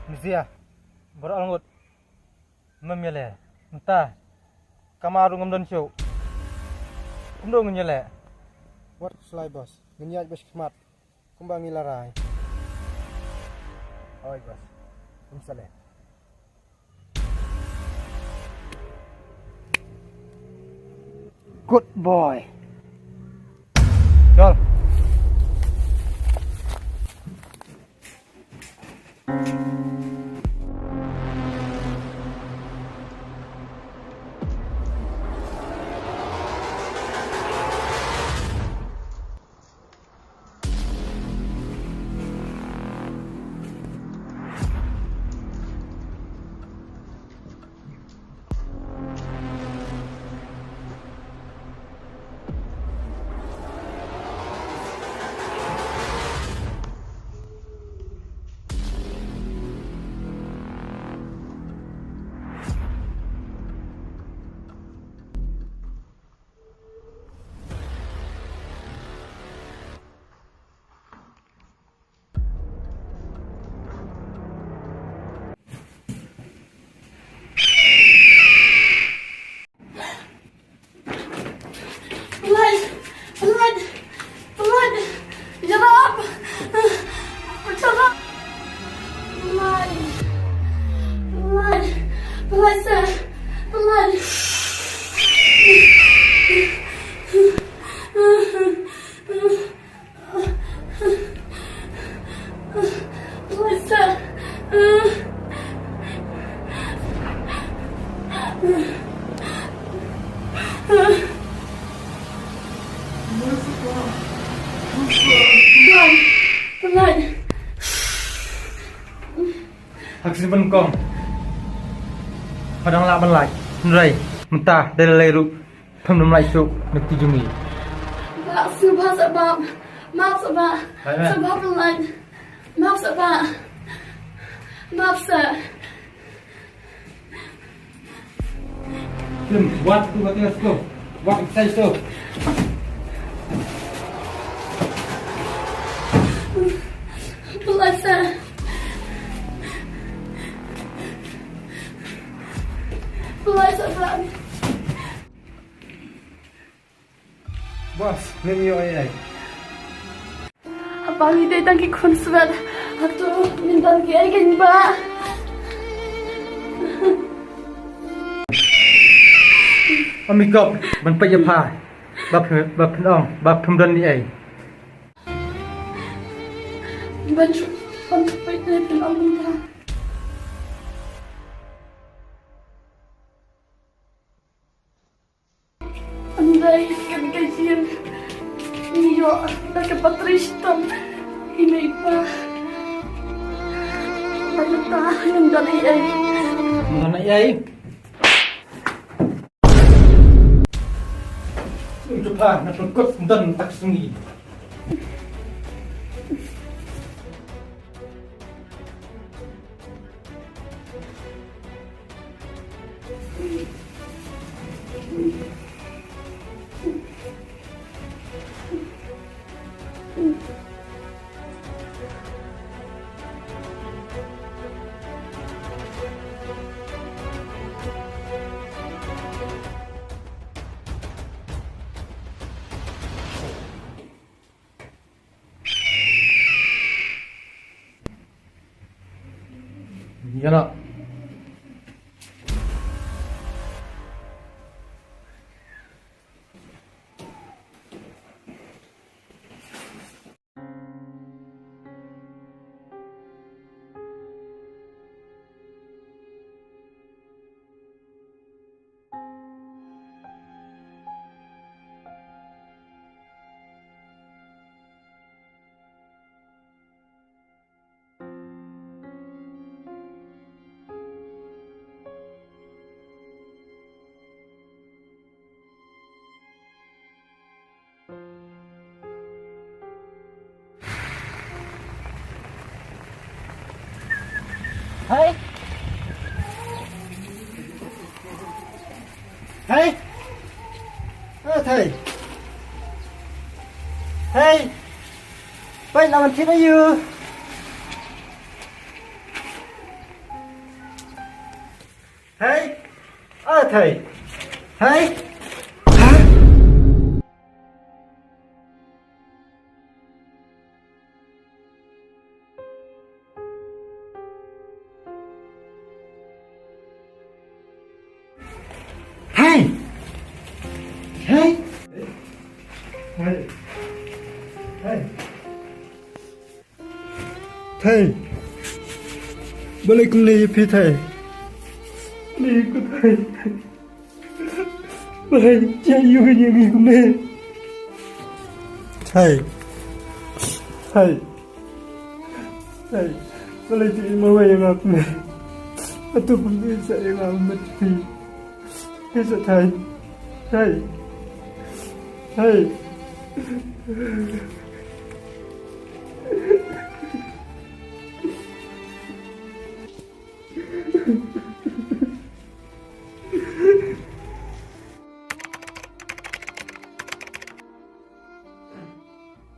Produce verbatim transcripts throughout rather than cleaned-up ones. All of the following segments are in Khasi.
Mzia, baroh arngut. Mem ïaleh. Mynta ka ma ruh ngam don shuh. Kumno ngin ïaleh? Wat khuslai boss. Ngin ïaid bad shakhmat kumba ngi la rai. Oi boss. Ym sale. Good boy. Chal. Blood! Blood! Blood! Shut up! Shut up! Blood! Blood! Blood, sir! Blood! Hak sien ban kong. Pha dang lah ban lait. Hynrei mynta dei lei ruh. Phim dum lai suk na kti jong ngi. Ba sngewbha sa bap. Map sa ba. Hai, hai. Sa bap lai. Map sa ba. Map sa. Phim wat tu ka tengah suk. Wat exercise tu. Lai sa. Lai sa ba. Boss, ngin ïoh ei ei. Haba ngi dei tang ki khun swet. Hato ngin don ki ei kein ba. Ym ïoh ban peit ïa pha. Ba phin, ba phin ong ba phim don ei ei. Ban shu, ban shu peit ne phin ong mynta. Ym dei kane ka ïing ngi ïoh da ka patri shitom i mei i pa. Ba ïa ta ngim don ei ei. Ngim don ei ei. Ym tu pha na pyrkut ngim don ak sngi. Ïa la. Hai. Hai. Hey. Hey. Peit la man thied aïu. Hey. Ah, thei. Hey. Ha? Hey! Hey! Hey! Hey! Thei. Balei kumne ïa phi thei? Balei kumne ïa phi thei? Balei jia ïa ngi ïa ngi kumne? Thei. Thei. Thei. Balei phi ïa mawei ïa nga kumne? Atu kumne sa ïa nga kumne phi. Phi sa thei. Thei. Thei.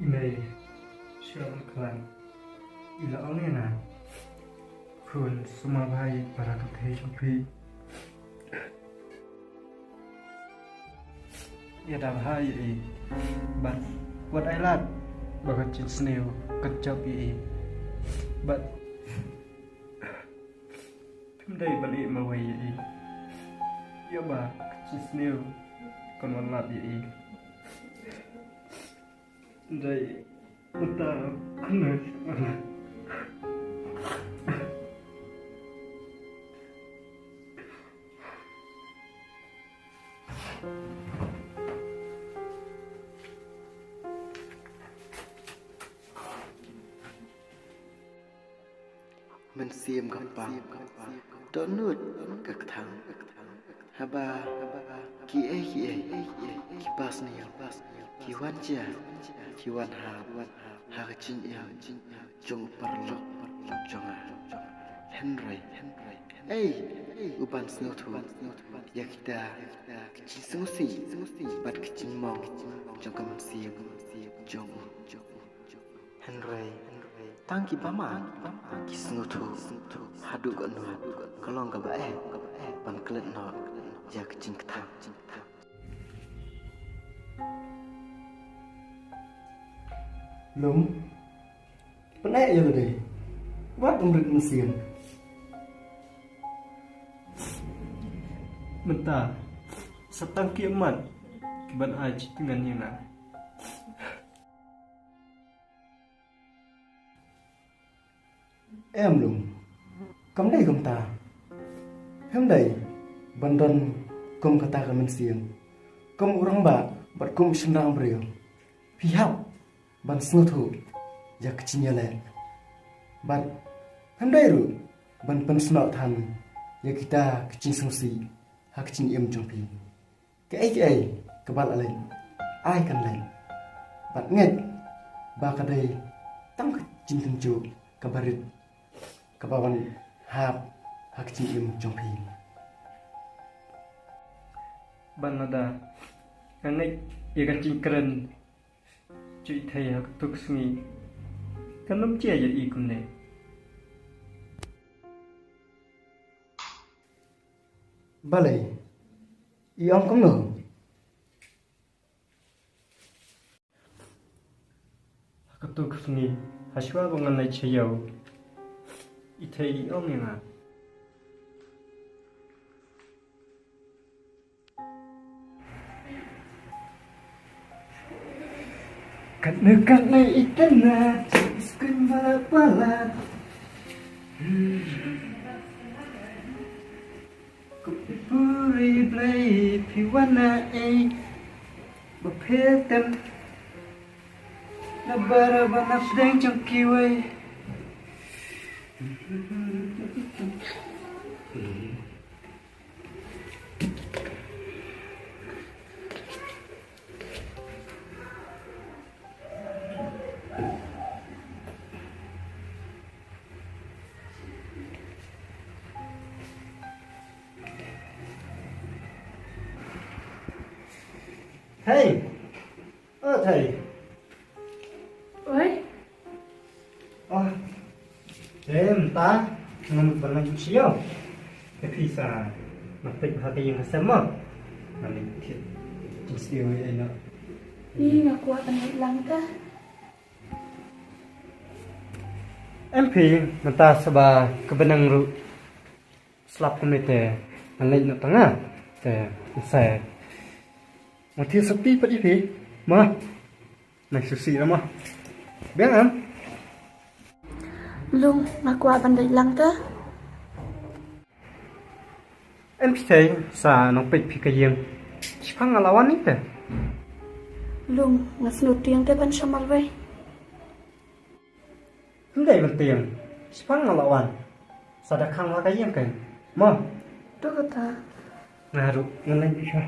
I mei, shuwa ban khlaiñ, i la ong ïa nga, khun, sumar bha ïa para kynthei jong phi. Ïada bha ïa i. Bad wat ai lad ba ka jingsniew kan jop ïa i. Bad phim dei ban ïeh marwei ïa i. Ïa ba ka jingsniew kan wan lad ïa i. Dei mynta kane. Mynsiem ka pa, dohnud ka kthang. Haba kiei kiei ki pasniew ki wan jia, ki wan hap ha ka jingim jong u paralok jong nga. Hynrei ei u ban sngewthuh ïa kita ki jingsngewsih bad ki jingmong jong ka mynsiem jong u. Hynrei tang kiba ma ki sngewthuh haduh katno ka long kaba eh ban klet noh ïa ka jingkthang. Lum, pyneh ïa lade. Wat ym rit mynsiem. Mynta sa tang ki mat kiban ai jingtyngan ïa nga. Em Lum, kam dei kumta. Phim dei ban don kum kata ka mynsiem, kum u rangbah bad kum u shynrang briew. Phi hap ban sngewthuh ïa ka jingïaleh bad phim dei ruh ban pynsnoh than ïa kita ka jingsngewsih ha ka jingim jong phi. Kaei kaei kaba la leit, ai kan leit. Bad ngeit ba ka dei tang ka jingtynjuh kaba rit kaba wan hap ha ka jingim jong phi. Ban lada nga ngeit ïa ka jingkren jong i Thei ha kato ka sngi, kan ym jia ïa i kumne. Balei? I ong kumno? Ha kato ka sngi, ha shuwa ba ngan leit sha ïew, i Thei i ong ïa nga. Katne katne i kynna, i skun balat balat. Ko phi puri Blei phi wan na ei, ba phi tem na bara ba na pdeng jong kiwei. Hey. Oh, Thei. Oi. Oh. Thei, mynta ngam ban leit sha ïew. Te phi sa ma peit ha ka ïing ka sem mo. Ngam leit thied jingsniew ei ei noh. Ih, nga kwah ban leit lang te. Em phi, mynta sa ba ka bneng ruh slap kumne te ngan leit noh tang nga. Te sa ma thied sopti pat ïa phi. Ma. Nang shu sih lama. Biang am. Lung, nga kwah ban leit lang te. Em phi Thei, sa nang peit phi ka ïing. Shiphang nga la wan ïa te. Lung, nga sngewtieng te ban sha marwei. Ym dei ban tieng. Shiphang nga la wan. Sa da khang la ka ïing kein. Mo. To kata. Nga ruh ngan leit sha.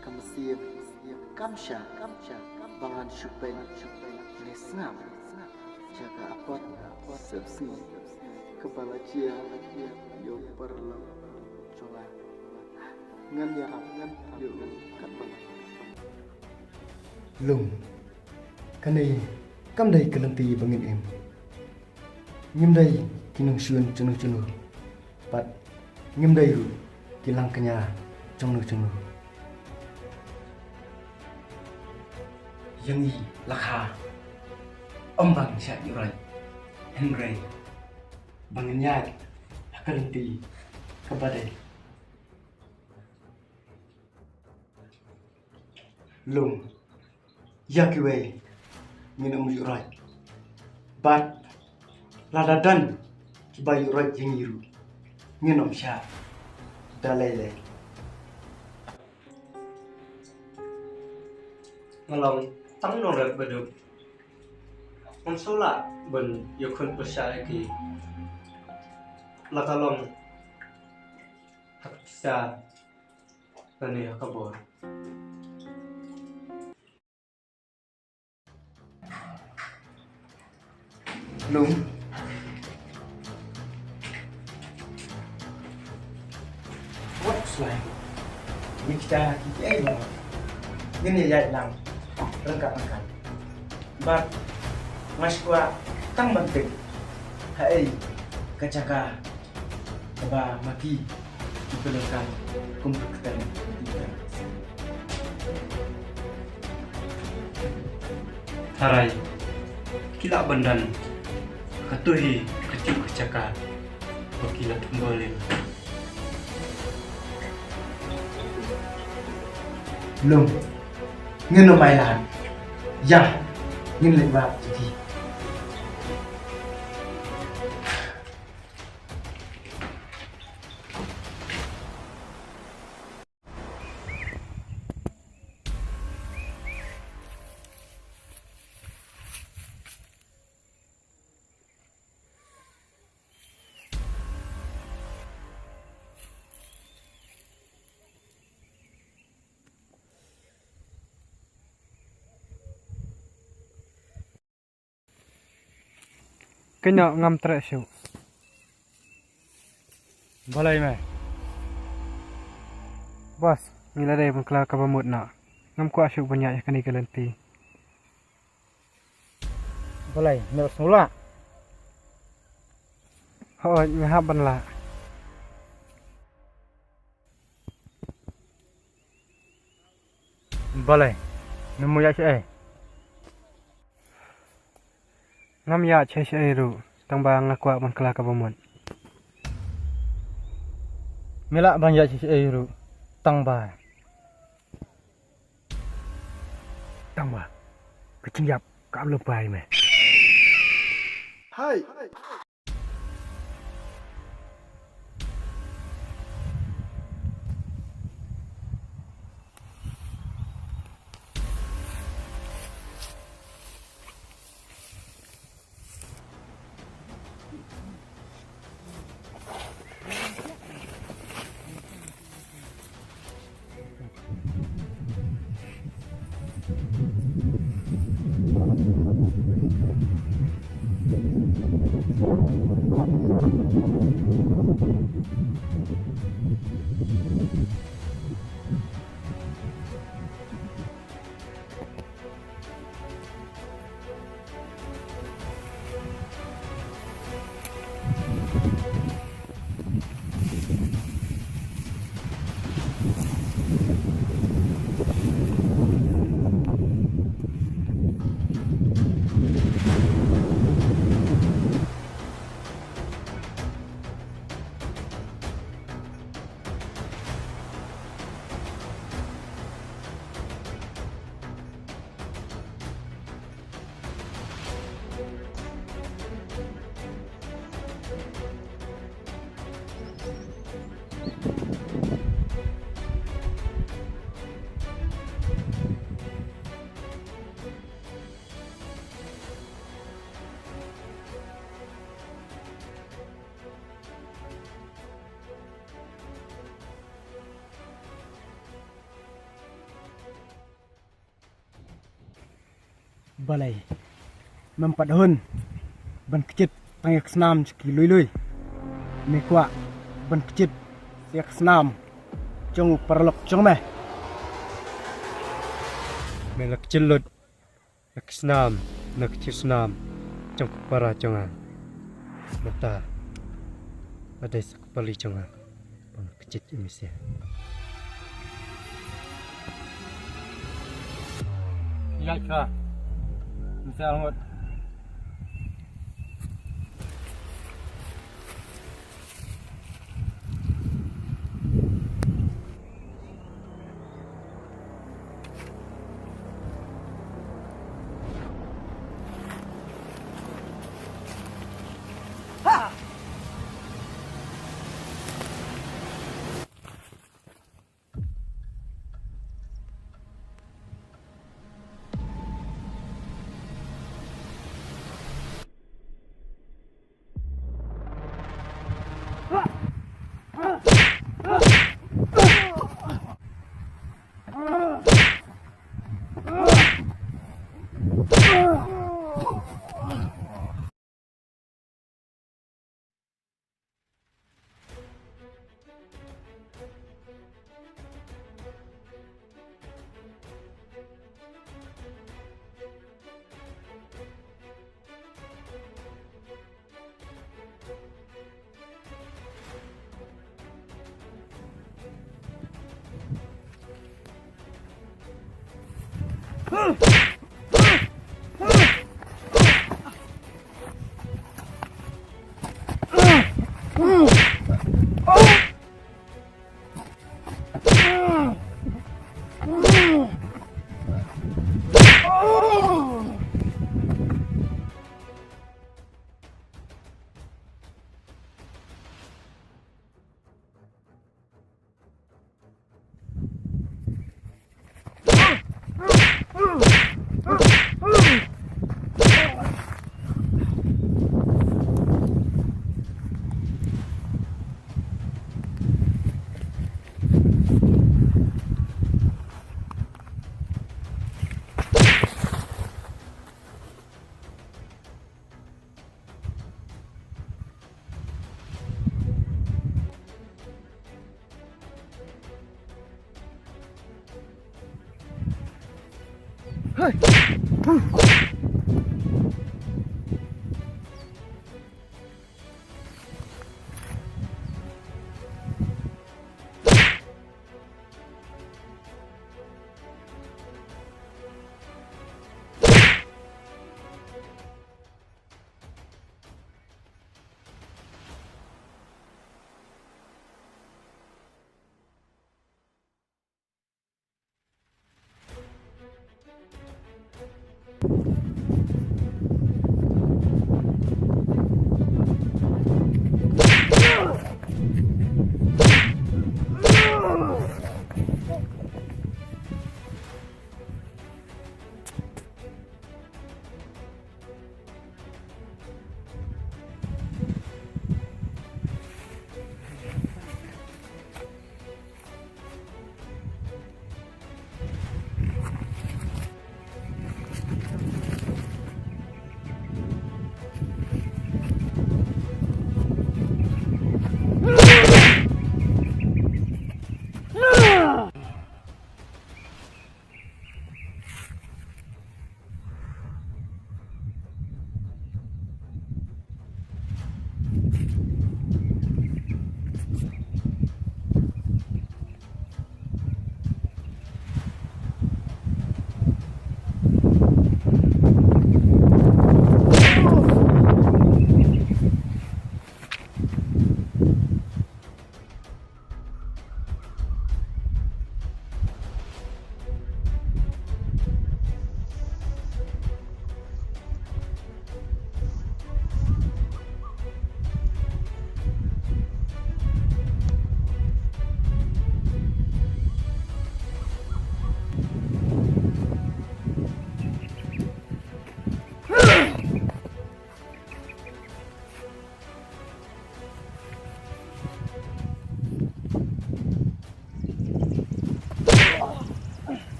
Ka mynsiem kam shah, kam shah ba ngan shu peit, shu peit ne sngap sha ka apot, apot sepsi kaba la jia ïa u paralok jong nga. Ngan ïarap, ngan ïoh katba. Lung, kane kam dei ka lynti ba ngin im. Ngim dei ki nongshun jong no jong no. Bad ngim dei ruh ki langkñia jong no jong no. Ïa ngi la kha, ym ba ngin shah ïuhroit, hynrei ba ngin ïaid ha ka lynti kaba dei. Lung, ïa kiwei ngin ym ïuhroit. Bad lada don kiba ïuhroit ïa ngi ruh, ngin ym shah da lei lei. Nga long tang nongrep ba duk. Ngam sngewlah ban ïakhun pyrshah ïa ki. La ka long ha ka pisa lane ha ka bor. Lung. Wat slai. Ngi kita ki ei ba ngin ïa ïaid lang ryngkat ryngkat. Bad nga sngewkwah tang ban tip ha ei ka jaka kaba ma ki ki pynlong kum ka kyrteng. Tharai ki lah ban don kato hi kajuh ka jaka ba ki la thung bor lem. Lung, ngin ym ailad. Ïa, ngin leit wad ïa ki. Kynnoh ngam treh shuh. Balei me? Boss, ngi la dei ban kla kaba mut noh. Ngam kwah shuh ban ïaid ha kane ka lynti. Balei, me sngewlah? Hooid, nga hap ban lah. Balei, me mut ïa shaei? Ngam ïa shai shai ruh, tang ba nga kwah ban kylla kaba mut. Me lah ban ïa shai shai ruh, tang ba. Tang ba. Ka jingïap, ka ap lem pai me. Hai. Balei mem pat hun ban kjit tang ïa ka snam jong ki lui lui? Me kwah ban kjit ïa ka snam jong u paralok jong me? Me la kjit lut ïa ka snam, na ka kjit snam jong ka para jong nga. Mynta la dei sa ka pali jong nga ban kjit ïa me sha. Ïa ka. Ym sngewthuh.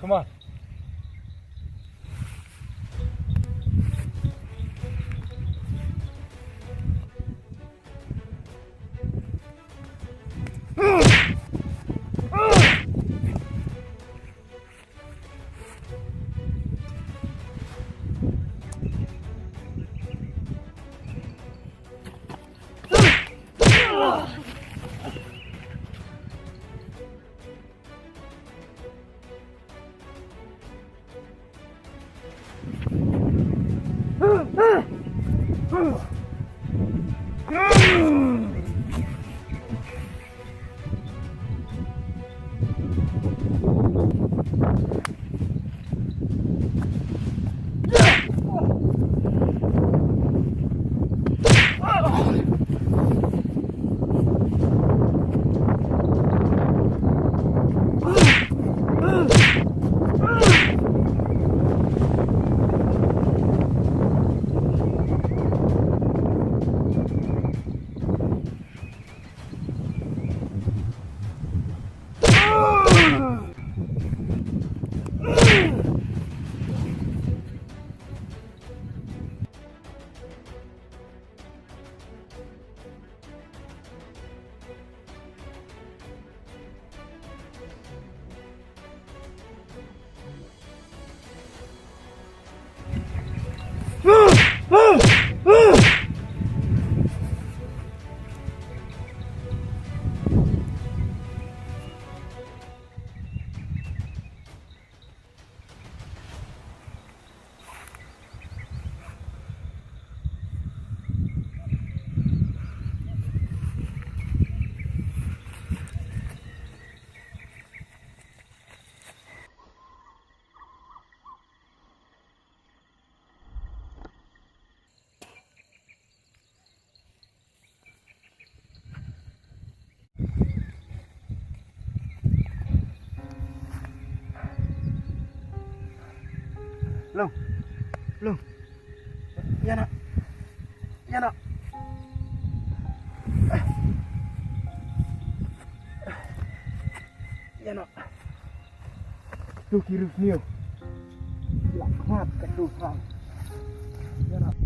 Come on. Long. Long. Ïa na. Ïa na. Ïa na. Tu ki rus niu. Ïa na.